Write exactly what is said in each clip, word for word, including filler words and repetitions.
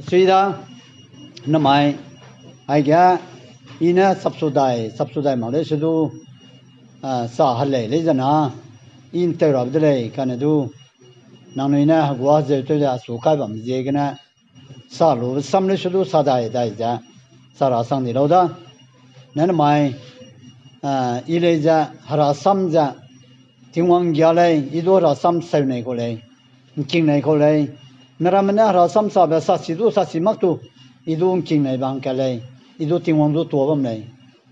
Sui da, namai, aige, i ne sapsu dai, sapsu dai mak lei se du, a, sa helei lei zena, i ’nteu rabe de lei, kane du, nangnui ne hegua zeu tew ze a su kai bam ziegene, sa lu sam lei se du sa dai dai ze, sa ra sang di lau da. Ne namai, a, i lei ze, hera sam ze, Tingwang ’nggia lei, i du hera sam seu nei kau lei, ’ngking nei kau lei. Miramme ne hera sam sabe sa si du sa si mak tu, i du ’ngking neibe hangkat lei, i du Tingwang du tuâ bam lei.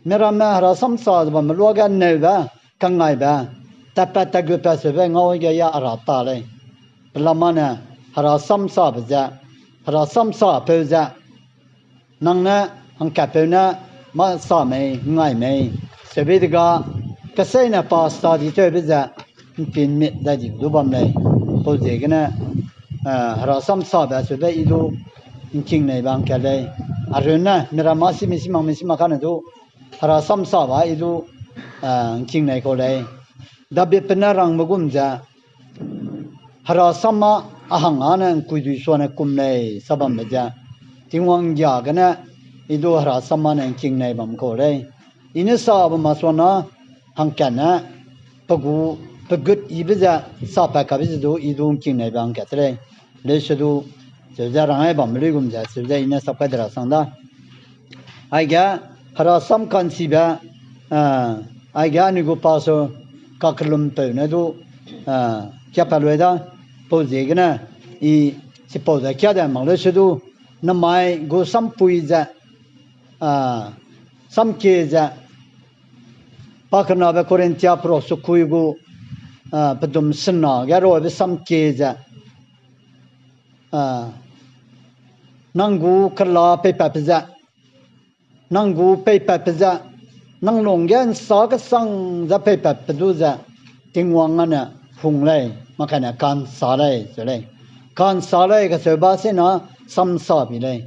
Miramme hera sam sa ze bamme luage ’nneube, kangaibe, tatpat tatgutpat seube ngau ge ya hera ta lei. Pelamane hera sam sabe ze, hera sam sapeu ze, nang ne hangkatpeu ne mâ sa mei, ngai mei, seube dega, keseine pa sa di tewbe ze, ’mpinmit dai di du bam lei. Pau ziegene, eh, hera sam sabe seube i du ’ngking neibe hangkat lei. Arunne, miramme si mi si mak mi si mak kane du, hera sam sabe i du, eh, ’ngking nei kau lei. David pe ne rangbe gum ze, hera sam â a hang â ne ’ngkuidui suane kum lei, sa bambe ze, Tingwang ’nggia gene, i du hera sam â ne ’ngking nei bam kau lei. I ne sabe masuana, hangkat ne, pe gu, pe gut yibe ze, sapat kabe ze du, i du ’ngking neibe hangkat te lei. Leuse du, cheu ze rang ai bambe luigum ze, cheu ze i ne sap kai de ra sang da. Aige, hera sam ka'nchibe, eh, aige anui gu pastor kakellumpeu ne du, eh, kiapat lui da, pau ziegene, i chipau ze kia de mak leuse du, namai gu sampui ze, ah, samkie ze, pakenabe Korinthia perua sukui gu, ah, pedum sena ge rabe samkie ze, ah, nang gu kela peipatbe ze, nang gu peipatbe ze, nang lungge ’nsa kesang ze peipatbe du ze, Tingwang â ne hung lei, makaine ka'nsa lei, ze lei. Ka'nsa lei, kacheube sena samsa bi lei.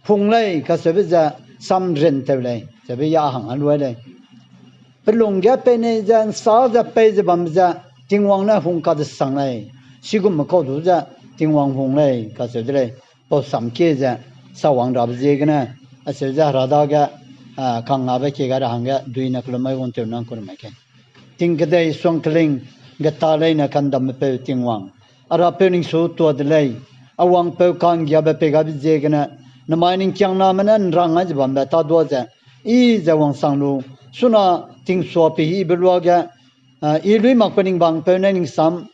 Hung lei, kacheube ze samrinteu lei, cheube ya hang a luai lei. Pe lungge peinei ze ’nsa ze pei ze bam ze, Tingwang ne hung kadesang lei. Sigumme kau du ze, Tingwang hung lei, kacheu de lei. Pau samkie ze, sawang rabe ziegene, acheu ze hera dage, ah, kangngabe kie gai ra hangge, duine kelum mai wangteu nang ku mai ke. Ting kedei suang keling, geta leine kandambe peu Tingwang. A rapeu ningsu tuâ de lei, a wangpeu ka'nggiabe pei gabe ziegene, namai ning kiangname ne ’nrang ai ze bambe tâ duâ ze, i ze wangsang lu, suna tingsua pehîbe luage, ah, i lui makbe ning bangpeu ne ning sam,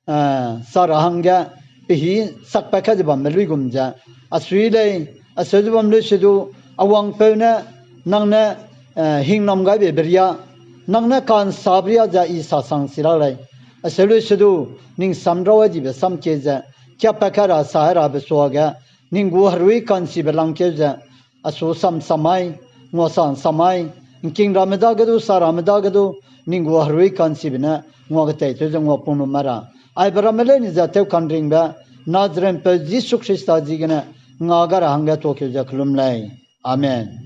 ah, sa ra hangge, pehî sakpat kai ze bambe luigum ze, a sui lei, acheu ze bam leuse du, a wangpeu ne, nang ne, eh, hingnam gaibe beria, nang ne ka'nsabe ria ze i sasang si lak lei. Acheu leuse du, ning sam raw ai dibe samkie ze, kiapat kai ra sa ai rabe suage, ning gu herui ka'nchibe langkeu ze, a su sam samai, nguasa samai, ’ngking ramme dage du, sa ramme dage du, ning gu herui ka'nchibe ne, ngua keteitew ze nguapung lu ma ra. Aibe ramme leine ze tew ka'nringbe, Nazarethpeu Jisu Khrista ziegene, nga ga ra hangge tuâkeu ze kellum lei. Amen.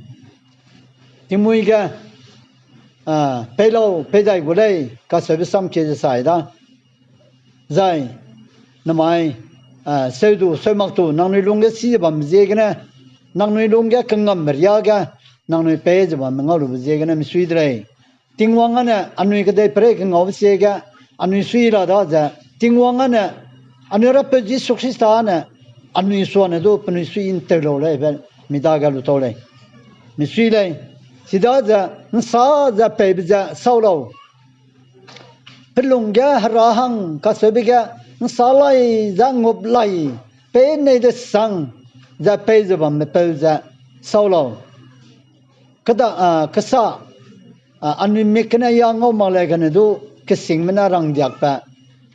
Tingmuî ge, ah, pei lau, pei dai gu lei, kacheube samkie ze sai da. Zai, namai, ah, seudu, seumaktu, nangnui lungge si ze bambe ziegene, nangnui lungge kengamme riage, nangnui pei ze bamme ngaulube ziegene misui de lei. Tingwang â ne anui kedei perei kengaube siege, anui sui la da ze, Tingwang â ne, anui Rapeu Jisu Khrista â ne, anui suane du penui sui ’nteu lau lei be, mi dage lu tau lei. Misui lei, chidaze, ’nsa ze peibe ze sau lau. Pelung ge hera hang kacheube ge, ’nsa lai ze ngup lai, pei nei desang ze pei ze bamme peu ze sau lau. Keda, ah, kesa, ah, anui mik gene ya ngau mak lei gene du, kesingme ne rangdiakbe,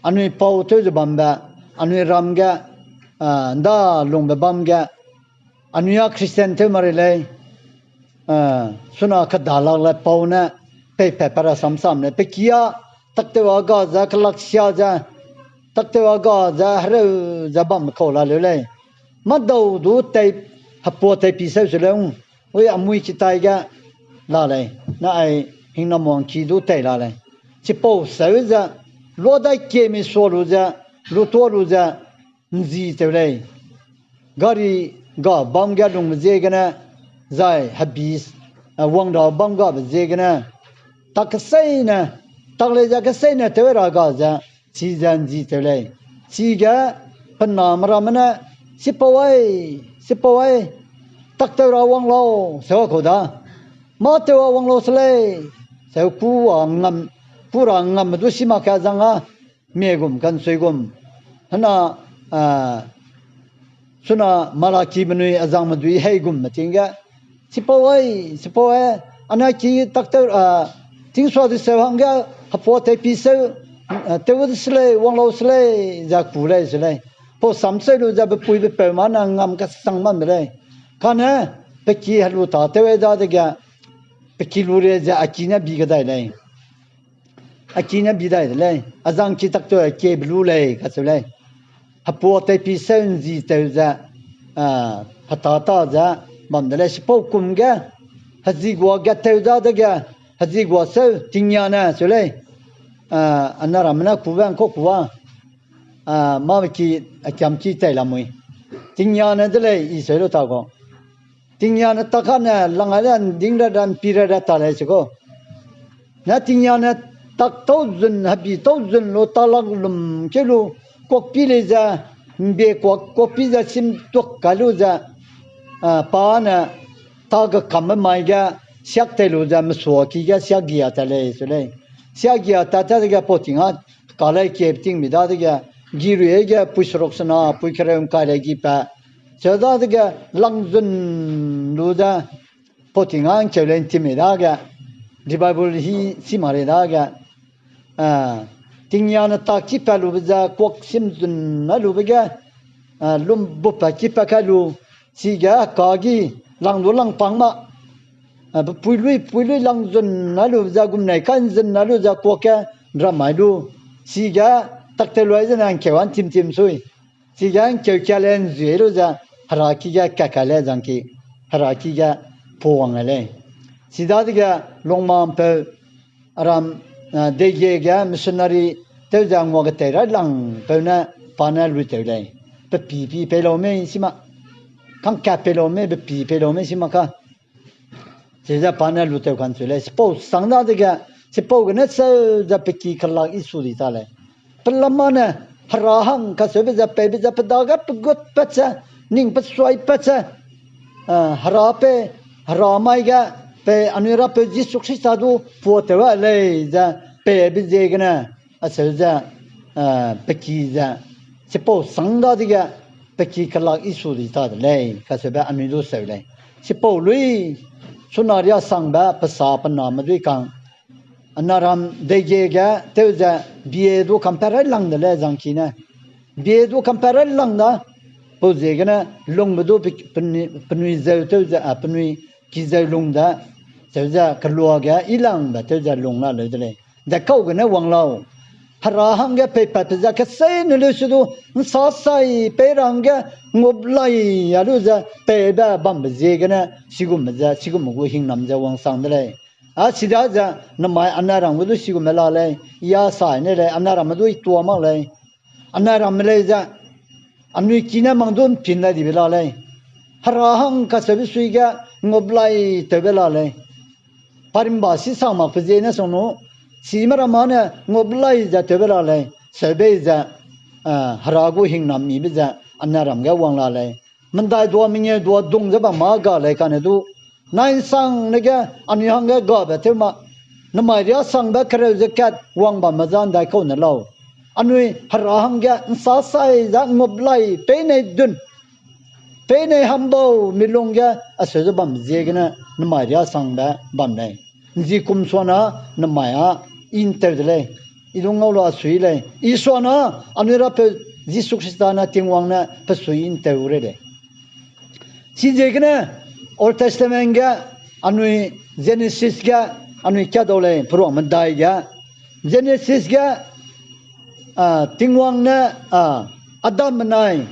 anui pau tew ze bambe, anui ram ge, ah, ’nda lungbe bam ge, anui â Christian tew mak rei lei, ah, suna kedalak le pau ne, peipat pe rasam sam lei, pe ki â, taktew â ga ze, kelaksia ze, taktew â ga ze, hereu ze bamme kau la leu lei. Mâdau du tei, hepua tei pi seu se leu, ui amui kitai ge la lei, na ai hingnam wangki du tei la lei. Chipau seu ze, luadai kiemi sua lu ze, lutua lu ze, ’nzi tew lei. gari ga bam ge lungbe ziegene, zai hebi, eh, wang ra bam gabe ziegene, tak keseine, tak lei ze keseine tew ra ga ze, chi ze nzi tew lei. Chige pe name ramme ne, Sipau ai, sipau ai, tak tew ra wang lau, seu kau da. Mâ tew a wang lau se lei, seu ku a ngam, ku ra ngam du si mak ka zang a, mie gum kansui gum. Hena, ah, suna Malaki benui a zangme dui hei gum me ting ge, Sipau ai, sipau e, ana ki tak tew, ah, tingsua du seu hangge, hepua teipi seu, ah, tew de se lei, wang lau se lei, ze ku lei se lei. Pau sam seu lu ze bepui bepeu ma na ngam kasang bam de lei. Kane, pe ki helu ta tew ai dadege, pe ki lu re ze a ki ne bi kedai lei. A ki ne bi dai de lei, a zang ki tak tew a kiebe lu lei, kacheu lei. Hepua teipi seu nzi tew ze, ah, heta ta ze, bam de lei, sipau kum ge, hezigua ge tew dadege, hezigua seu, tingnane, seu lei. Ah, ana ramme ne kube ngkau ku a, ah, mâ ki, a kiam ki tei lamui. Tingnane de lei, i seu lu ta gau. Tingnane tak kane, lang ai le nding ra da, mpi ra da ta lei se kau. Ne tingnane tak tau zun, hebi tau zun lu, ta lak lum keu lu, kuakpi lei ze, mbie kuak, kuakpi ze sim tuak kai lu ze, ah, pa ne, ta ge kambe mai ge, siak tei lu ze, mesua ki ge, siak gia ta lei, se lei. Siak gia ta ta ge pau ting a, ka lei kie ting mi dadege, gi rui ge, pui seruk sena, pui kereu ngkai lei gi pa, Seu dadege langzun lu ze, pau ting a ngkeu lei ntim lei dage, di Bible hi si mak lei dage, ah, tingnane tak kipat lube ze kuak simzun a lube ge, ah, lumbupat kipat kai lu, chige kagi lang lu lang pang ma, ah, pepui lui, pui lui langzun a lube ze gumnei kai nzun a lu ze kuak ge nram mai lu, chige tak tew lu ai zene ngkeu a ntim tim sui. Chige ngkeu kia le nzui lu ze, hera ki ge kat kai le zang ki, hera ki ge puang ai lei. Chidadege lungmampeu aram, ah, dege ge missionary tew ze ngua ketei railangpeu ne pa ne luitew lei. Pe pi pi pei lau mei si ma. Kangkat pei lau mei, pe pi pei lau mei si ma ka. Chize pa ne lutew kan chu lei, chipau sang dadege, chipau gene seu ze pe ki kelak i su di ta lei. Pe lamane, hera hang kacheube ze peibe ze pe dage pe gut pat ze, ning pe suai pat ze, ah, hera pe, hera mai ge, pe anui Rapeu Jisu Khrista du puatew a lei ze peibe ziegene, acheu ze, eh, pe ki ze, chipau sang dadege, pe ki kelak i su di ta de lei, kacheube anui du seu lei. Chipau lui, chuna riasangbe, pe sa pe name dui kang, anaram dege ge, tew ze, B A du kampat railang de lei zang ki ne. B A du kampat railang da, pau ziegene, lungbe du pe, penui, penui zeu tew ze, a, penui ki zeu lung de, cheu ze, kelua ge, i langbe tew ze, lung la leu de lei. Dekau gene wang lau. Hera hangge peipatbe ze keseine leu se du, nsa sai pei ra hangge ngup lai a lu ze peibe bambe ziegene, chigumbe ze, chigumbe gu hingnam ze wangsang de lei. A chidaze, namai anaram gu du chigumbe la lei, ya sai ne lei, anaram du i tua mak lei. Anaram lei ze, anui ki ne mang du mpin dai dibe la lei. Hera hang kacheube sui ge, ngup lai tewbe la lei. Parimba si sang makbe ziene sung nu, chime ramme ne ngup lai ze tewbe la lei, seube ze, eh, hera gu hingnam mibe ze, anaram ge wang la lei. Mendai dua mengeu dua dung ze bam ma ga lei kane du, nai nsangne ge anui hangge gabe tew ma, namai riasangbe kereu ze kat wang bamme za ndaikau ne lau. Anui hera hangge nsa sai ze ngup lai peinei dun, peinei hambau milung ge aseu ze bam ziegene namai riasangbe bam lei. Nzi kum suana namai a i ntew de lei. I du ngau lu a sui lei. I suana anui Rapeu Jisu Khrista ne Tingwang ne pe sui i ntew rei lei. Chiziegene Old Testament ge anui Genesis ge anui kiadau lei, peruang medai ge. Genesis ge, ah, Tingwang ne, ah, Adam benai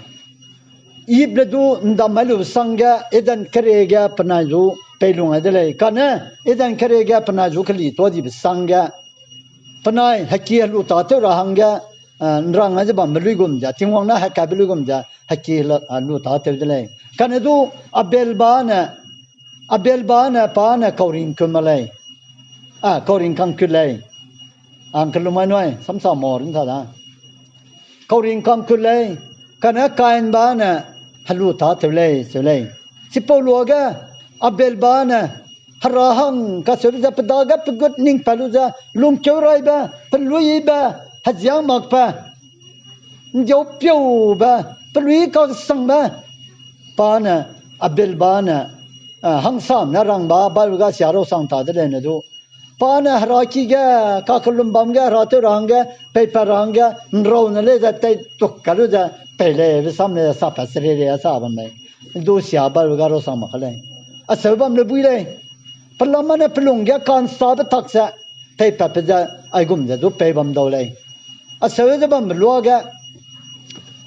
Eve le du ndam mai lube sangge Eden kere ge penai zu peilung ai de lei. Kane Eden kere ge penai zu keli tuâ dibe sangge penai heki helu tâtew ra hangge, ah, nrang ai ze bambe luigum ze, Tingwang ne hekaibe luigum ze, heki la, a, lu tâtew de lei. Kane du Abelba ne, Abelba ne pa ne kauring kum mak lei. A, kauring kangkut lei. Ang kelum mai nui, samsa mor nta da. Kauring kangkut lei, kane Kainba ne helu tâtew lei, seu lei. Chipau luage, Abelba ne, Hera hang kacheube ze pe dage pe gut ning pat lu ze, lungkeu raibe, peluibe, heziang makbe, ndiau piaube, pelui kaksangbe, pa ne, Abelba ne, a, hangsam ne rangba, Bible ga sia rau sang ta de lei ne du. Pa ne Hera ki ge, kakellum bam ge, Hera tew ra hangge, peipat ra hangge, nrau ne lei ze teituk ka lu ze, pei lei, be sam lei, sa pat serere, sa bam lei. Du sia Bible ga rau sang mak ka lei. Aseu bam le bui lei. Pelama ne pelung ge kansabe tak ze, peipatbe ze, aigum ze du pei bam dau lei. Aseu ze bambe luage,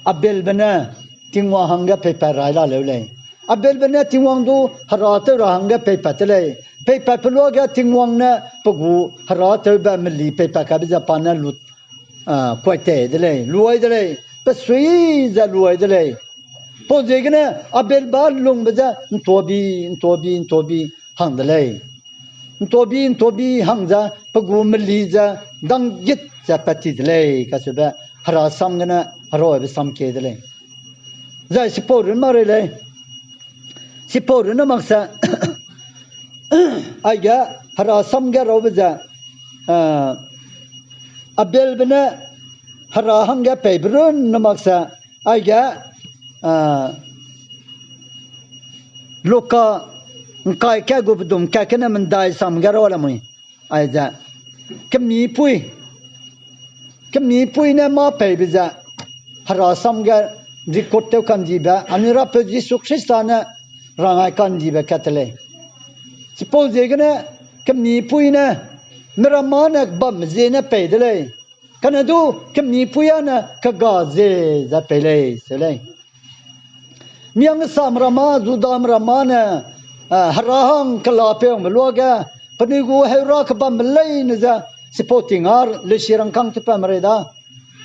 Abelbe ne Tingwang hangge peipat rai la leu lei. Abelbe ne Tingwang du Hera tew ra hangge peipat de lei. Peipatbe luage Tingwang ne pe gu Hera tewbe meli peipat kabe ze pa ne lut, a, kuai tei de lei, luai de lei, pe sui ze luai de lei. Pau ziegene Abelba lungbe ze ntuabi, ntuabi, ntuabi hang de lei. Ntuabi, ntuabi hang ze pe gu meli ze danggit ze pat ti de lei kacheube Hera sam gene Hera aibe sam kie de lei. Zai chipau runne mak rei lei. Chipau runne mak se, aige Hera sam ge raube ze, a, Abelbe ne Hera hangge peibe runne mak se, aige, a, Luka ngkai kat gu pedum kat kene mendai sam ge rau lamui. Aize, kemipui, kemipui ne mâ peibe ze, Hera sam ge record tew kandibe, anui Rapeu Jisu Khrista ne rangai kandibe kat te lei. Chipau ziegene, kemipui ne, miramma ne bambe ziene pei de lei. Kane du, kemipui â ne kega zie ze pei lei, seu lei. Miang sam ramme, Judame ramme ne, a, Hera hang kela pei wangbe luage, penui gu heura kebambe leine ze, chipau ting â lesi rangkâng tew pa merei da,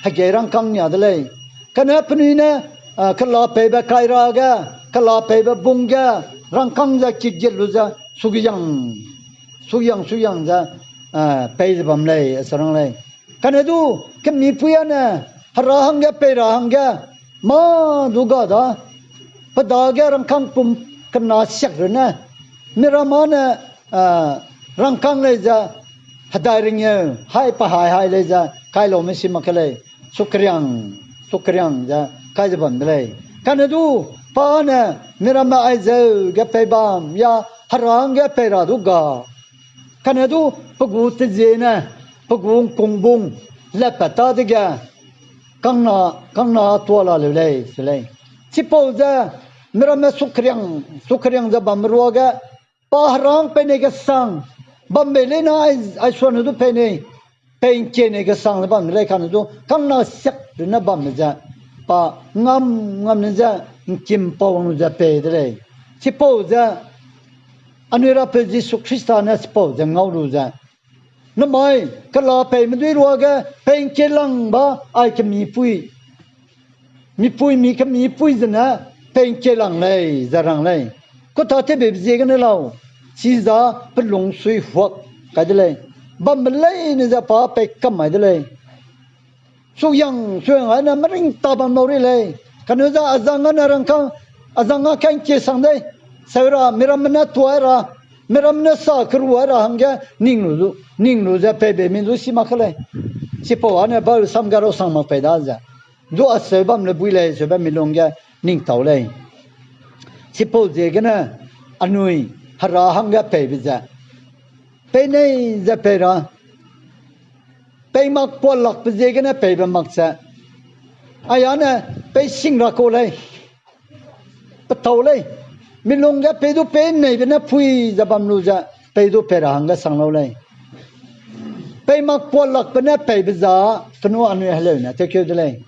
hegei rangkâng nia de lei. Kane penui ne, a, kela peibe kaira ge, kela peibe bung ge, rangkâng ze kigit lu ze, sugeyang, sugeyang, sugeyang ze, a, pei ze bam lei, asa rang lei. Kane du, kemipui â ne, Hera hangge pei ra hangge, mâ du ga da, pe dage rangkâng pum kena siak runne, miramma ne, a, rangkâng lei ze, hedai ringeu, hai pa hai hai lei ze, kai laume si mak ke lei, sukeriang, sukeriang ze, kai ze bam de lei. Kane du, pa ne, miramme aizeu ge pei bam, ya, Hera hangge pei ra du ga. Kane du pe gu teziene, pe gu ’ngkungbung, lepat ta dege, kangna, kangna tuâ la leu lei, se lei. Chipau ze, miramme sukeriang, sukeriang ze bambe ruage, pa herang peinei kesang, bam bei leine ai, aisuane du peinei, pei ’ngkienei kesang ze bam de lei kane du, kangna siak runne bambe ze, pa ngam ngam ne ze, ’ngkimpau wang lu ze pei de lei. Chipau ze, anui Rapeu Jisu Khrista ne chipau ze ngau lu ze, namai, kela peime dui ruage, pei ’ngkielangba, ai kemipui. Mipui mi kemipui zene, pei ’ngkielang lei, ze rang lei. Kû tâtewbe ziegene lau, chiza pe lungsui huak kai de lei. Bambe leine ze pa pei kam mai de lei. Suyang, suyang aine meringta bam lau ri lei. Kane ze azang â ne rangkâng, azang â ka'ngkie sang dei. Seu ra, miramme ne tuai ra, miramme ne sa keruai ra hangge ning lu, ning lu ze peibe mi du si mak ke lei. Chipau â ne Bible sam ge rau sang mak pei da ze, du aseu bam le bui lei, seube mi lungge ning tau lei. Chipau ziegene anui Hera hangge peibe ze, peinei ze pei ra, pei mak kualakbe ziegene peibe mak ze, aia ne pei sing ra kau lei, petau lei, mi lungge pei du peineibe ne pui ze bam lu ze, pei du pei ra hangge sang lau lei. Pei mak kualakbe ne peibe za, kenu anui heleu ne tewkeu de lei.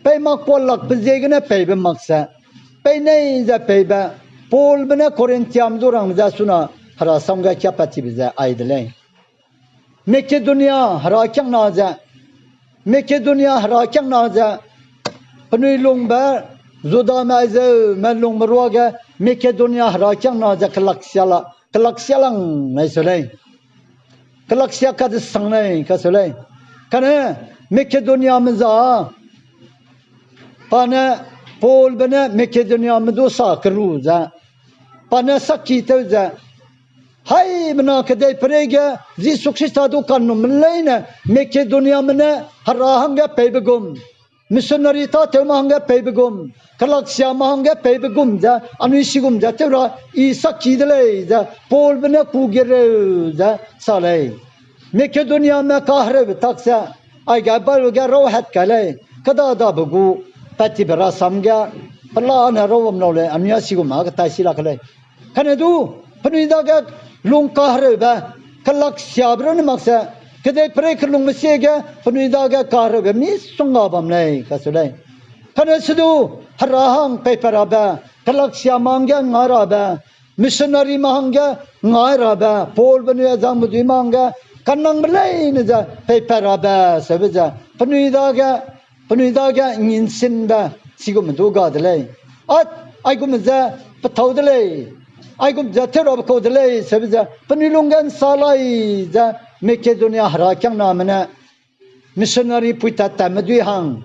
Pei mak kualakbe ziegene peibe mak ze, peinei ze peibe, Paulbe ne Korintiame du rangbe ze suna Hera sam ge kiapat tibe ze ai de lei. Makedonia herakiangna ze, Makedonia herakiangna ze, Penui lungbe, Judame aizeume lungbe ruage, Makedonia herakiangna ze kelaksia la, kelaksia lang lei se lei. Kelaksia kadesang lei, kacheu lei. Kane, Makedoniame za, pa ne, Paulbe ne Makedoniame du sa keru ze, pa ne sakki tew ze, haimena kedeiperei ge Jisu Khrista du kanum leine Makedoniame ne hera hangge peibe gum, missionary tâtewme hangge peibe gum, kelaksiame hangge peibe gum ze, anui sigum ze tew ra i sakki de lei ze, Paulbe ne ku gereu ze sa lei. Makedoniame kahereube tak ze, aige Bible ge rauhat kai lei, kêda dabe gu, pat tibe rasam ge, pelane rau bam lau lei, anui a sigum a ketai si lak lei. Kane du, penui dage lung kahereube, kelaksiabe runne mak ze, kedeiperei kelungbe sie ge, penui dage kahereube misongga bam lei, kacheu lei. Kane sedu, hera hang peipat rabe, kelaksiame hangge ngai rabe, missionary me hangge ngai rabe, Paulbe nui azangbe duîme hangge, kanangbe leine ze peipat rabe, seube ze, penui dage, penui dage nginsinbe, chigum du ga de lei. A, aigum ze, pethâu de lei, aigum ze tew rabe kau de lei, seube ze, penui lungge nsa lai ze, Makedonia herakiangname ne, missionary puitat tatme dui hang,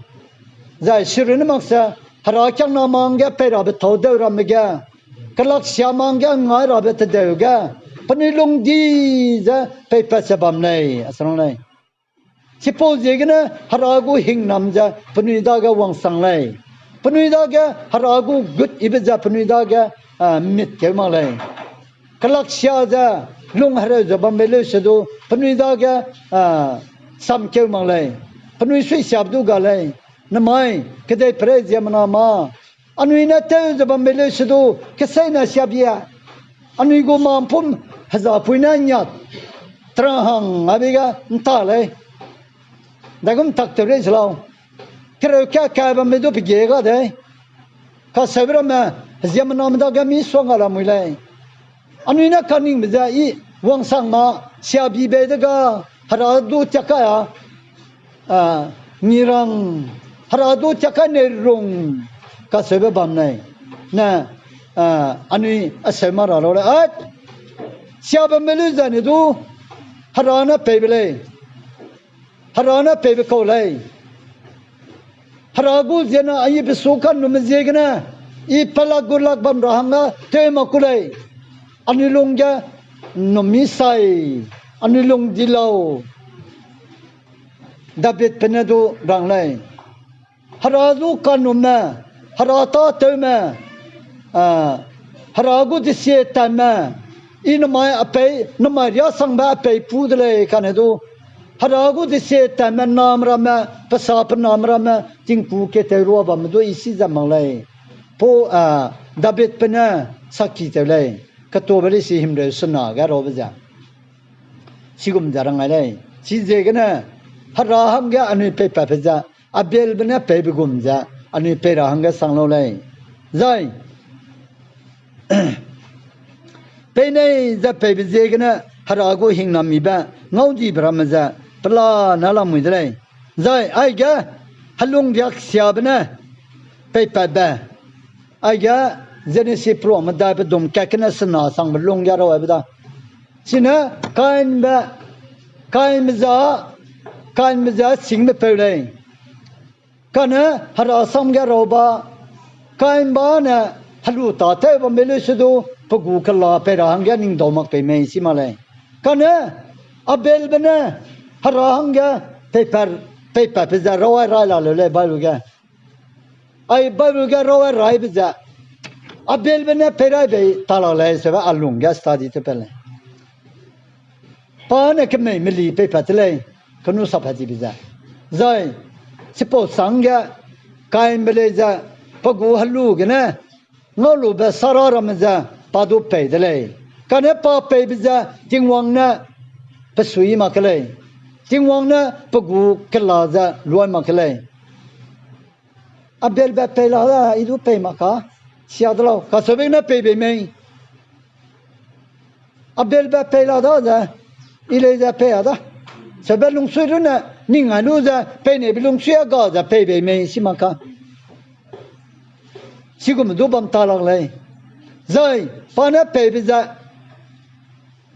zai sirunne mak ze, herakiangname hangge pei rabe tâu deu ramme ge, kelaksiame hangge ngai rabe tedeu ge, penui lung di ze peipat ze bam lei, asang lei. Chipau ziegene hera gu hingnam ze penui dage wangsang lei. Penui dage hera gu gut ibe ze penui dage, a, mit keu mak lei. Kelaksia ze lung hereu ze bambe leu sedu penui dage, a, samkeu mak lei. Penui suisiabe du ga lei. Namai, kedeiperei ziemmena ma, anui ne tew ze bambe leu sedu, keseine siabia. Anui gu mampum hezapui ne ngiat, terang hang abe ge nta lei. Daigum tak tew rei se lau. Kereu ka kai bambe du pegie ga dei. Kaseube ramme, ziemmename dage misongga lamui lei. Anui ne kaningbe ze i wangsang ma, siabi bei de ga, hera du tiakai a, a, ngirang, hera du tiakai ne rung, kaseube bam lei. Ne, a, anui aseu ma ra lau lei. A, siabambe lu zane du, hera ne peibe lei. Hera ne peibe kau lei. Hera gu ziena ayi pesu kanumme ziegene, i pelak gulak bam ra hangge tew mak ku lei. Anui lungge numi sai, anui lung di lau. David pe ne du rang lei. Hera du kanumme, hera tâtewme, a, hera gu desie tatme, i namai apei, namai riasangbe apei pu de lei kane du. Hera gu desie tatme name ramme, pesa pe name ramme, tingku keteu rua bamme du i si ze mak lei. Pau, a, David pe ne sakki tew lei, ketabe lei si himreu sena ge raube ze. Chigum ze rang ai lei. Chiziegene, hera hangge anui peipatbe ze, Abelbe ne peibe gum ze, anui pei ra hangge sang lau lei. Zai, peinei ze peibe ziegene, hera gu hingnammibe, ngaudibe ramme ze, pelane lamui de lei. Zai, aige, helung riaksiabe ne, peipatbe. Aige, Jenesis peruame dai pedum kat gene sena sangbe lung ge rau aibe da. Chine, Kainbe, Kainbe za, Kainbe za singbe peu lei. Kane hera sam ge rau ba, Kainbe ne helu tâtew bambe leu sedu, pe gu kela pei ra hangge ningdau mak pei mei si mak lei. Kane Abelbe ne hera hangge peipat, peipatbe ze rau ai rai la leu lei Bible ge. Ai Bible ge rau ai raibe ze, Abelbe ne pei rai bei ta la lei seube a lung ge study tew pat lei. Pa ne kemei meli peipat te lei, kenu sapat dibe ze. Zai, chipau chângge, Kainbe lei ze, pe gu helu gene, ngaulube Sara ramme ze, pa du pei de lei. Kane pa peibe ze, Tingwang ne, pe sui mak ke lei. Tingwang ne, pe gu kela ze, luai mak ke lei. Abelbe pei la da, i du pei mak ka, sia de lau, kacheube ne pei bei mei. Abelbe pei la da ze, i lei ze pei a da. Cheube lungsui runne, ning ai lu ze, peineibe lungsui a ga ze pei bei mei, si mak ka. Chigum du bam ta lak lei. Zai, pa ne peibe ze,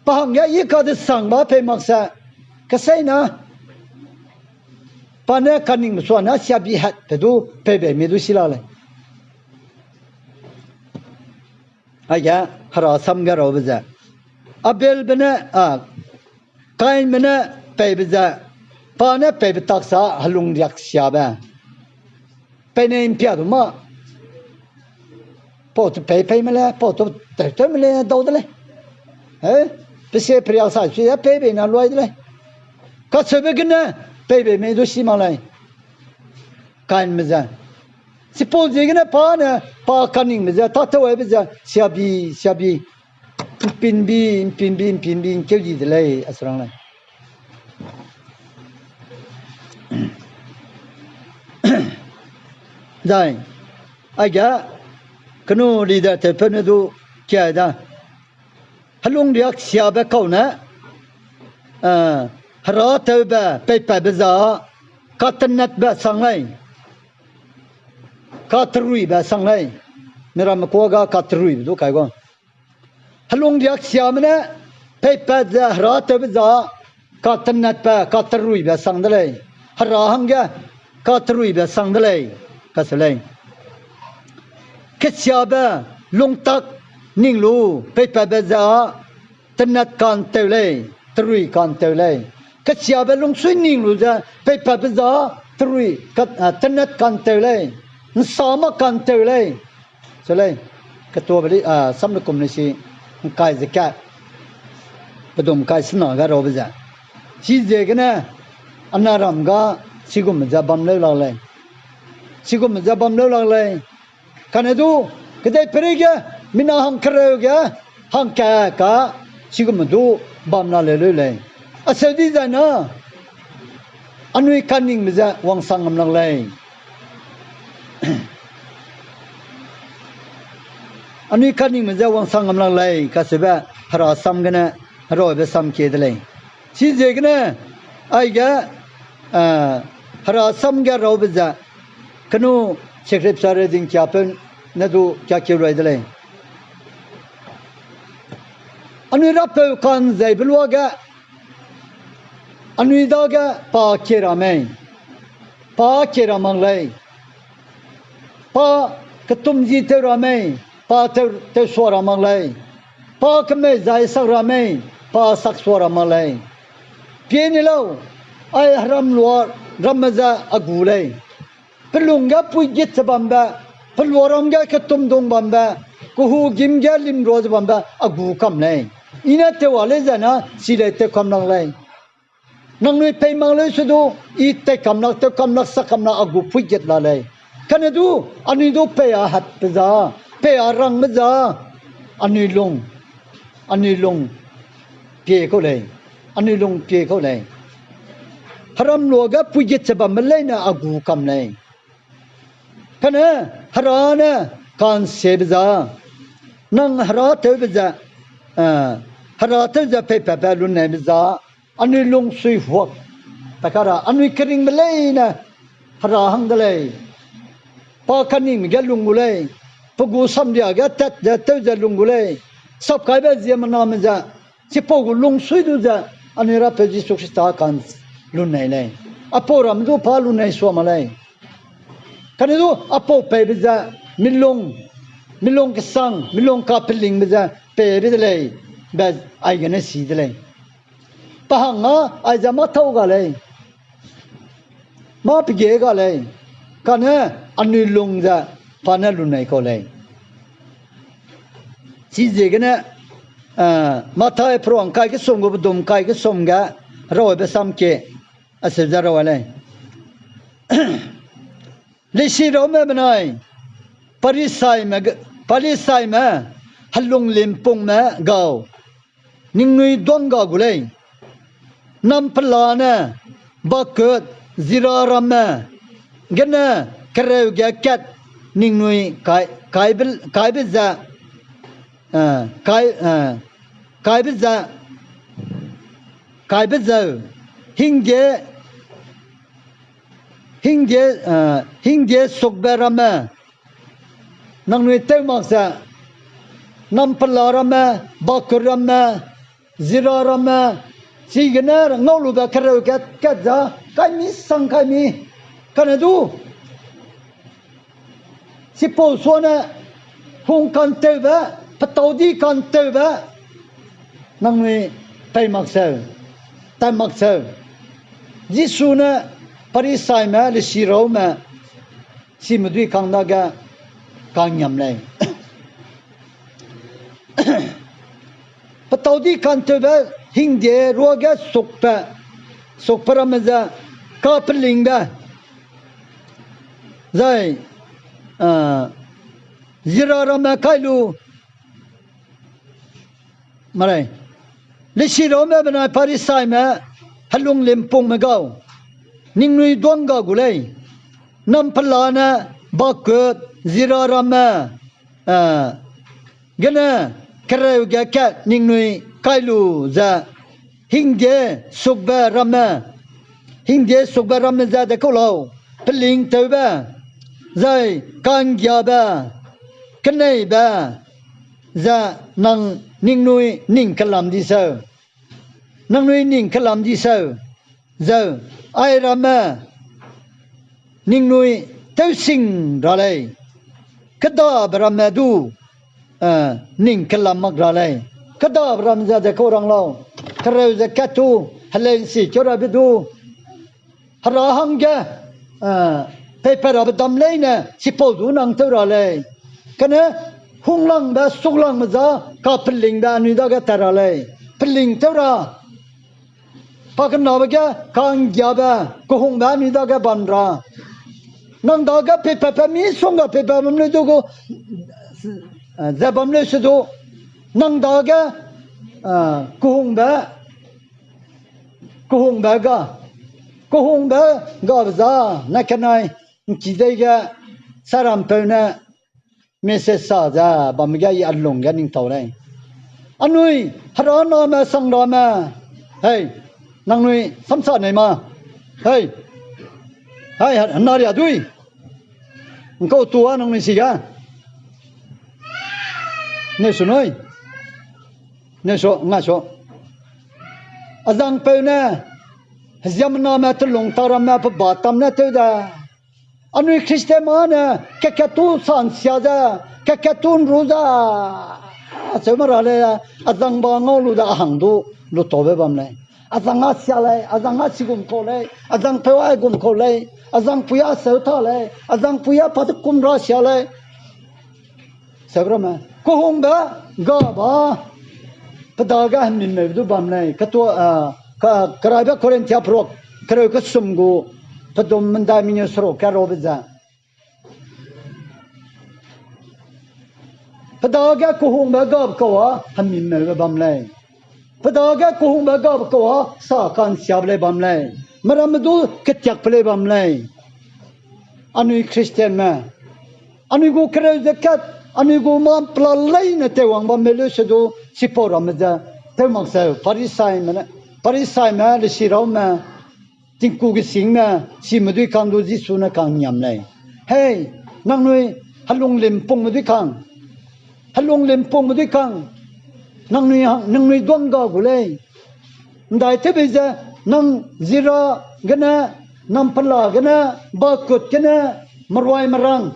pa hangge i kadesangba pei mak se, keseina, pa ne kaningbe suane siabi hatbe du pei bei mi du si la lei. Aige, Hera sam ge raube ze, Abelbe ne, a, Kainbe ne peibe ze, pa ne peibe tak sa helung riak siabe. Peinei ’mpia du ma, pau te pei pei me le, pau te tew tew me le dau de lei. E, pe sie periak sa sui ze pei bei na luai de lei. Kacheube gene pei bei mei du si mak lei. Kainbe ze, chipau ziegene pa ne, pa kaningbe ze, tâtew aibe ze, siabi, siabi, ’mpinbi, ’mpinbi, ’mpinbi ’ngkeu di de lei, aseu rang lei. Zai, aige, kenu leader tewpeu ne du kiai da. Helung riak siabe kau ne, eh, herâtewbe peipatbe za, katenatbe sang lei, kateruibe sang lei, miramme kuâ ga kateruibe du kai ga. Helung riak siame ne, peipat ze herâtewbe za, katenatbe, kateruibe sang de lei, Hera hangge, kateruibe sang de lei, kacheu lei. Kesiabe lungtak ning lu peipatbe ze â tenat ka'nteu lei, terui ka'nteu lei. Kesiabe lungsui ning lu ze peipatbe za terui ka-, a, tenat ka'nteu lei, ’nsa mâ ka'nteu lei. Cheu lei, ketuabe li, a, samlekum lei si, ’ngkai ze kat, pedum ’ngkai sena ga raube ze. Chiziegene, anaram ga, chigum ze bam leu lak lei. Chigum ze bam leu lak lei. Kane du, kedeipeirei ge, mina hangkereu ge, hangka ka, chigum du bam la leu leu lei. Aseu dizai na, anui kaningbe ze wangsang ngam lak lei. Anui kaningbe ze wangsang ngam lak lei, kacheube Hera sam gene, herabe sam kie de lei. Chiziegene, aige, eh, Hera sam ge raube ze, kenu scripture reading kiapeu ne du kiakeu rai de lei. Anui Rapeu ka'nzeibe luage, anui dage pa kie ra mei, pa kie ra mak lei. Pa ketumji tew ra mei, pa tew, tewsua ra mak lei. Pa kemei zai sak ra mei, pa saksua ra mak lei. Pie ni lau, ai heram lua ramme ze a gu lei. Pelung ge puigit ze bambe, peluaram ge ketumdung bambe, kehugîm ge limrua ze bambe a gu kam lei. I ne tew a lei zai na, chi lei tew kam lak lei. Nangnui pei mak leu se du, i tei kam lak, tew kam lak, sak kam lak a gu puigit la lei. Kane du, anui du pei a hatbe za, pei a rangbe za, anui lung, anui lung pie kau lei, anui lung pie kau lei. Heram luage puigit ze bambe leine a gu kam lei. Kane, Hera ne ka'nsiebe za, nang herâtewbe ze, eh, herâtew ze peipatbe luneibe za, anui lungsui huak, pa ka ra, anui keringbe leine Hera hang de lei. Pa kaningme ge lung gu lei, pe gu samria ge tat ze tew ze lung gu lei, sapkaibe ziemmename ze, chipau gu lungsui du ze, anui Rapeu Jisu Khrista ka'nlunei lei. Apau ramme du pa lunei sua mak lei. Kane du apau peibe ze, milung, milung kesang, milung kapelingbe ze, peibe de lei, be aigene si de lei. Pa hang â aize mâ tau ga lei, mâ pege ga lei, kane anui lung ze pa ne lunei kau lei. Chiziegene, eh, Mathai peruang kai kesum gu pedum kai kesum ge rabe sam kie, aseu ze ra lei. Leisi raume benai, Parisaime ge-, Parisaime, helunglimpungme gau, ningnui duangga gu lei. Nam pelane, bakut, zira ramme, gene kereu ge kat ningnui kai, kaibe, kaibe ze, eh, kai, eh, kaibe ze, kaibe zeu, hingde, hingde, eh, hingde sukbe ramme, Nangnui tew mak ze, nampela ramme, bakut ramme, zira ramme, chigene ngaulube kereu kat kat za, kaimi sang kaimi, kane du, chipau suane, hung kantewbe, petau di kantewbe, nangnui pei mak seu, tai mak seu. Jisu ne Pharisaime, lesiraume, chime dui kang dage kangiam lei. Petau di kantewbe hingde ruage sukpe, sukpe ramme ze kapelingbe, zai, ah, zira ramme kai lu, marei, lesiraume benai Pharisaime, helung limpungme gau, ningnui duangga gu lei, nampela ne bakut, zira ramme, eh, gene kereu ge kat ningnui kai lu ze, hingde sukbe ramme, hingde sukbe ramme ze dekau lau, pelingtewbe, zai ka'nggiabe, keneibe, ze nang ningnui ning kelam di seu, nangnui ning kelam di seu, zeu, airamme ningnui tewsing ra lei, kêdabe ramme du, eh, ning kelam mak ra lei, kêdabe ramme ze dekau rang lau, kereu ze kat tu, helei nsi keu rabe du, Hera hangge, eh, peipat rabe dam leine, chipau du nang tew ra lei. Kane, hunglangbe, suklangbe za, kapelingbe anui dage tat ra lei. Peling tew ra. Pakenabe ge, ka'nggiabe, kehungbe anui dage bam ra. Nang dage peipatbe misongga peipat bam leu du gu, eh, ze bam leu se du. Nang dage, eh, kehungbe, kehungbe ga, kehungbe gabe za, ne kenai, nki dei ge, sarampeu ne, message sa ze, bam ge i a lung ge ning tau lei. Anui, hera name, sang rame, hei, nangnui, samsa nei ma, hei, hei, hena ria dui, nkau tua nangnui si ga, ne su nui, ne su, nga su. Azangpeu ne, heziemmename telung ta ramme pe ba tam ne tew de. Anui Christian mane, kakat tu sansia ze, kakat tu nru ze, acheu ma ra lei, azangba ngau lu de a hang du, lu taube bam lei. Azang a sia lei, azang a chigum kau lei, azangpeu a gum kau lei, azangpui a seu ta lei, azangpui a pa te kum ra sia lei. Sebramme, kehungbe, gaba, pe dage hemimmeu du bam lei, ketua, ah, ka, keraibe Korinthia perok, kereu kesum gu, pedum mendai mengeu seruk keraube ze. Pe dage kehungbe gap kau a hemimmeube bam lei. Pe dage kehungbe gap kau a sa ka'nsiabe lei bam lei. Meramme du ketiakbe lei bam lei. Anui Christianme, anui gu kereu ze kat, anui gu mâ pela leine tewwang bambe leu se du, chipau ramme ze, tew mak zeu, Pharisaime ne, Pharisaime, lesiraume, tingku gesingme, chime dui kang du Jisu ne ka'ngiam lei. Hei, nangnui helung limpungme dui kang, helung limpungme dui kang, nangnui hang, nangnui duangga gu lei. Ndai tewbe ze, nang zira gene, nang pela gene, bakut gene, merui merang.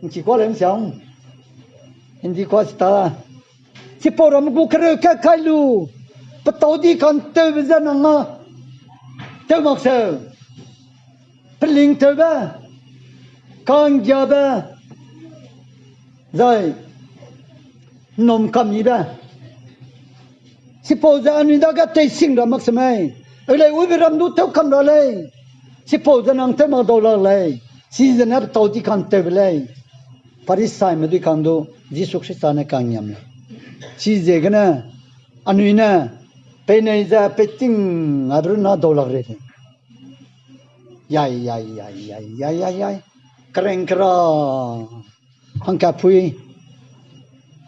Nki kua lei nsiang. Hindi kua sita. Chipau ramme gu kereu kat kai lu. Petau di kantewbe ze nang a. Tew mak seu. Pelingtewbe, ka'nggiabe, zai, nnum kamibe. Chipau ze anui dage teising ra mak semei. Eu lei, uibe ram du tew kam ra lei. Chipau ze nang tew mak dau lak lei. Chize ne petau di kantewbe lei. Pharisaime dui kang du, Jisu Khrista ne ka'ngiam lei. Chiziegene, anui ne, peinei ze peiting aibe runa dau lak rei lei. Yai, yai, yai, yai, yai, yai, yai. Kereng kera. Hangkapui.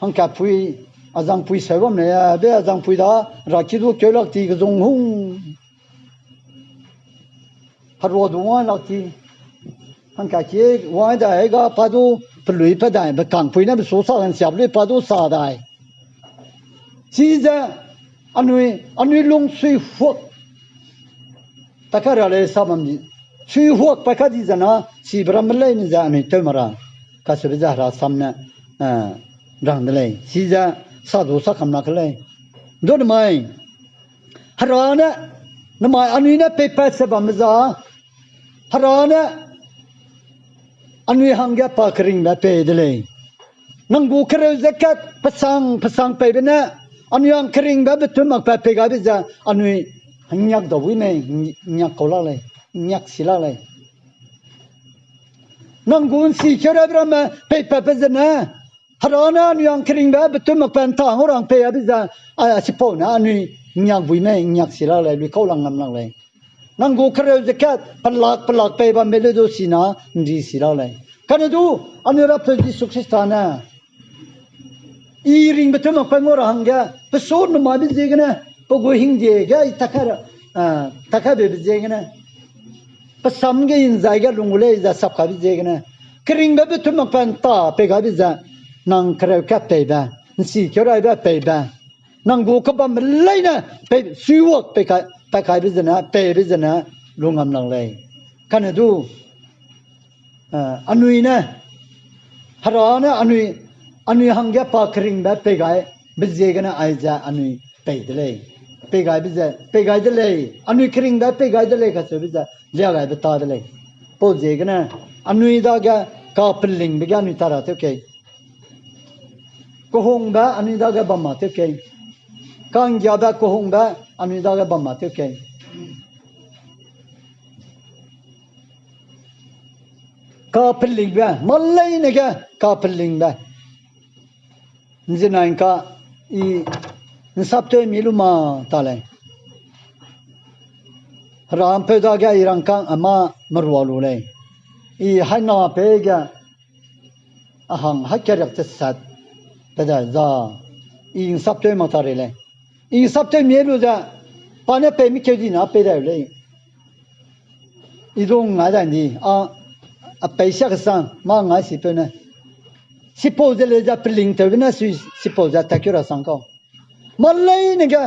Hangkapui. Azangpui seu bam lei, be azangpui da, raki du keu lak ti kezung hung. Herua du wang lak ti. Hangkaki wang da, hei ga pa du, pelui pe dai, bekangpui ne besu sa gan siap lui pa du sa dai. Chize anui, anui lung sui huak pa ka ra lei sa bam di. Sui huak pa ka di zena, chibe ramme leine ze anui tew ma ra. Kacheube ze Hera sam ne, eh, rang de lei. Chize sa du sa kam na ke lei. Du nemai, Hera ne, nemai anui ne peipat se bamme za, Hera ne anui hangge pa keringbe pei de lei. Nang gu kereu ze kat pesang, pesang peibe ne, anui hang keringbe betum makpat pei gaibe ze, anui ngiak dau bui mei, ngiak kau lak lei, ngiak si lak lei. Nang gu nsi keu rabe ramme peipatbe zene, Hera ne anui hang keringbe betum makpat nta ngau rang pei abe ze, a, a chipau ne anui ngiak bui mei, ngiak si lak lei, lui kau lang ngam lak lei. Nang gu kereu ze kat pelak pelak pei bambe le du sina nri si lak lei. Kane du, anui Rapeu Jisu Khrista ne, i ringbe tew makpat ngau ra hangge, pe su numa be ziegene, pe gu hingdie ge i takai ra, a, takai bebe ziegene, pe sam ge i nzai ge lung gu lei ze sap kaibe ziegene, keringbe betum makpat nta pei gaibe ze, nang kereu kat peibe, nsi keu raibe peibe, nang gu kebambe leine pei, suiwak pei kai, pei kaibe zene, peibe zene, lungam lak lei. Kane du, eh, anui ne, Hera ne anui, anui hangge pa keringbe pei gai, be ziegene aize anui pei de lei. Pei gaibe ze, pei gai de lei. Anui keringbe pei gai de lei kacheube ze, lia gaibe ta de lei. Pau ziegene, anui dage kapelingbe ge anui ta ra tew kei. Kehungbe anui dage bam ma tew kei. Ka'nggiabe kehungbe anui dage bam ma tew kei. Kapelingbe, mâ leine ge kapelingbe. Nzinai ngka i nsap tew mi lu ma ta lei. Hera ’mpeu dage i rangkâng a mâ merua lu lei. I haina pei ge a hang haî keriak tesat pe da za, i nsap tew mak ta rei lei. I nsap tew mi lu ze, pa ne pei mi keu di na pei dai lei. I du ngai dai ndi, a, a pei sia kesang, mâ ngai sipeu ne. Sipau ze lei ze pelingtewbe ne sui, sipau ze tatkeu ra sang kau. Mâ leine ge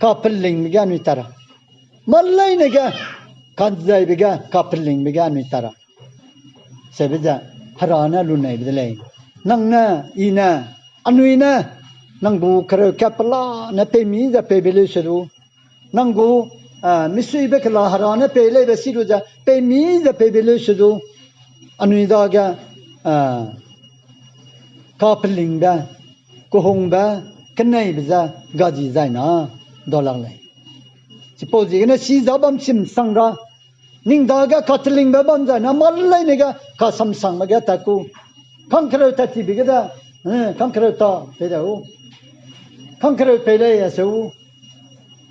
kapelingbe ge anui ta ra. Mâ leine ge ka'nzaibe ge kapelingbe ge anui ta ra. Seube ze, Hera ne luneibe de lei. Nang ne, i ne, anui ne, nang gu kereu kat pelane pei mi ze peibe leu se du. Nang gu, a, misuibe kela Hera ne pei leibe si lu ze, pei mi ze peibe leu se du. Anui dage, a, kapelingbe, kehungbe, keneibe ze, gadi zai na, da lak lei. Chipau ziegene si za bam chim sang ra, ning dage katelingbe bam zai na, mâ leine ge kasamsangbe ge tat ku. Kangkereu tat tibe ge de, eh, kangkereu ta pei dai u. Kangkereu pei lei aseu u.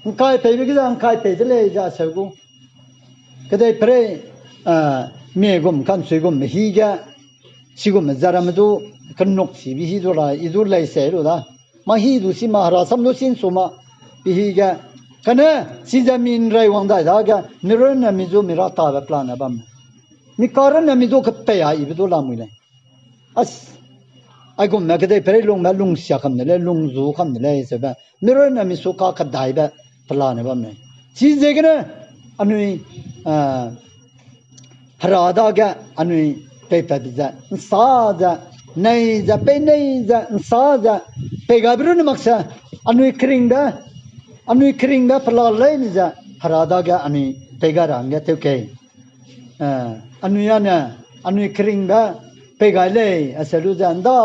’Ngkai peibe ge de, ’ngkai pei de lei ze aseu gu. Kedeiperei, eh, mie gum, ka'nsuigumbe hi ge, chigumbe ze ramme du, kenuk chibe hi du ra, i du lei se lu da. Mâ hi du si ma, Hera sam du si ’nsu ma, pe hi ge. Kane, chize mi ’nrei wang dai dage, mi runne mi zu mi ra tabe pelane bam. Mi karunne mi zu kepei a ibe du lamui lei. As, aigumbe kedeiperei lungbe lungsia kam de lei, lungzu kam de lei, seube. Mi runne mi su ka kedaibe pelane bam lei. Chiziegene, anui, a, Hera dage anui peipatbe ze, ’nsa ze, nei ze, peinei ze, ’nsa ze, pei gaibe runne mak se, anui keringbe, anui keringbe pela leine ze, Hera dage anui pei gai ra hangge tew kei. Eh, anui â ne, anui keringbe pei gai lei, aseu lu ze ’nda,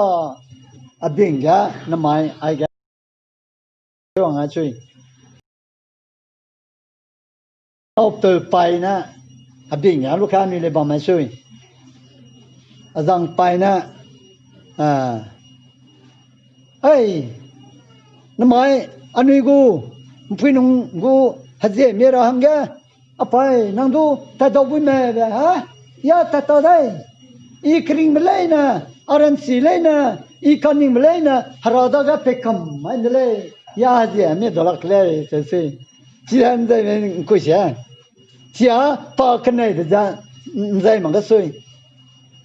a bing ge, nemai, aige, wang a chui. Aupeu paî ne, a bing ge, a lu ka anui lei bam mai chui. A zang paî ne, eh, ei, nemai, anui gu, ’mpuinung gu, hezie mi ra hangge, a paî, nang du, tat dau bui me be, ha? Ya tat ta dai. I keringbe leine, a ranchi leine, i kaningbe leine, Hera dage pei kam mai de lei. Ya hezie mi da lak lei, se sui. Chi he ’nzai me ’ngkui sia. Chia pa keneibe ze ’nzai mak ge sui.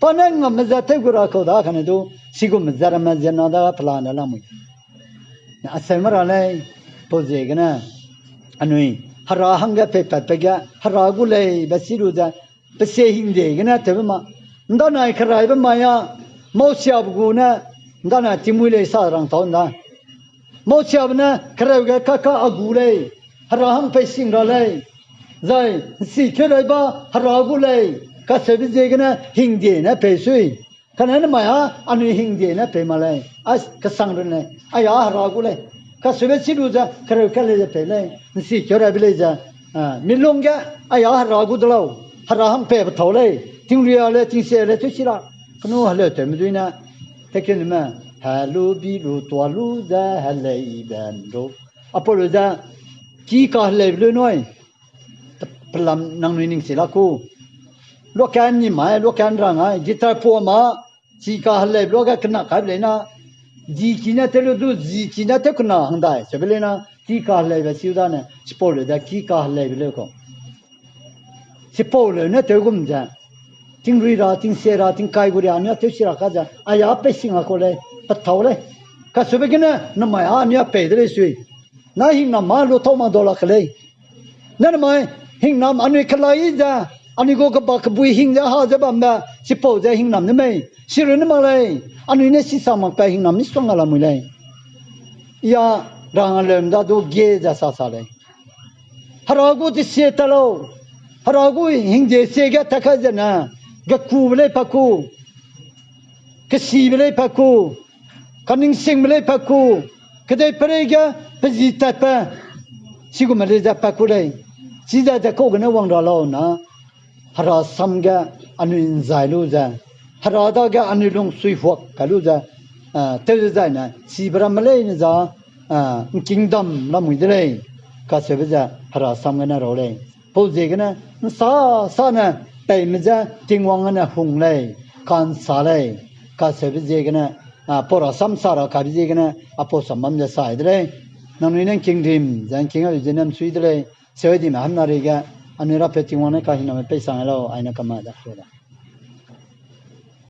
Pa ne ngamme ze tew gu ra kau da kane du, sigumme ze ramme ziemmena da pelane lamui. Aseume ra lei, pau ziegene, anui, Hera hangge peipatbe ge, Hera gu lei be si lu ze, pe sie hingde gene tewbe ma. Ndanai keraibe mai a, Mosiabe gu ne, ndanai tingmuî lei sa rang tau nda. Mosiabe ne kereu ge kaka a gu lei, Hera hang pei sing ra lei. Zai, nsi keraiba Hera gu lei, kaseube ziegene hingde ne pei sui. Kane nemai a, anui hingde ne pei ma lei, a kesang run lei, aia Hera gu lei. Kaseube si lu ze kereu ka lei ze pei lei, nsi keraibe lei ze, a, milung ge, aia Hera gu de lau, Hera hang pei pe tau lei, tingria le, tingsia le, tewsi ra, kenu heleu tewme dui ne, tekenme, helu bi lu tua lu ze, helei ben ru. Apau lu ze, ki kaheleibe leu nui, pelam nangnui ning si la ku. Luakan ni mai, luakan rang ai, guitar pua ma, chi kaheleibe luage kena kaibe lei na, di ki ne tew lu du, zi ki ne tew kena hangdai, seube lei na, ki kaheleibe siu da ne, chipau leu de ki kaheleibe leu kau. Chipau leu ne tew gum ze, tingrui ra, tingsia ra, tingkai gu ria, anui a tewsi ra ka ze, aia pei sing a kau lei, pe tau lei. Kaseube gene, namai a anui a pei de lei sui. Na hingnam ma lu tau ma dau la ke lei. Ne namai, hingnam anui kelai ze, anui gu keba kebui hing ze ha ze bambe, chipau ze hingnam ne mei, sirun ne mak lei, anui ne sisa makbe hingnam misongga lamui lei. Ia rang a leum da du ge ze sa sa lei. Hera gu desie ta lau, Hera gu hingde sie ge ta kai zene, gekube lei pa ku, kesibe lei pa ku, kaningsingbe lei pa ku, kedeiperei ge pe zi tatbe, chigume lei ze pa ku lei, chize ze kau gene wang ra lau na, Hera sam ge anui nzai lu ze, Hera dage anui lungsui huak kai lu ze, a, tew ze zaine, chibe ramme leine za, a, nkingdam lamui de lei, kaseube ze Hera sam gene rau lei. Pau ziegene, nsa sane, peime ze Tingwang gene hung lei, ka'nsa lei, kaseube ziegene, a, pau rasam sa ra kaibe ziegene, a pau sam bam ze sai de lei. Nangnui ne nkingrim ze nking a lu ziegene msui de lei. Seu dime hamna reige, anui Rapeu Tingwang ne kahingname pei sang lau, aine kama da su da.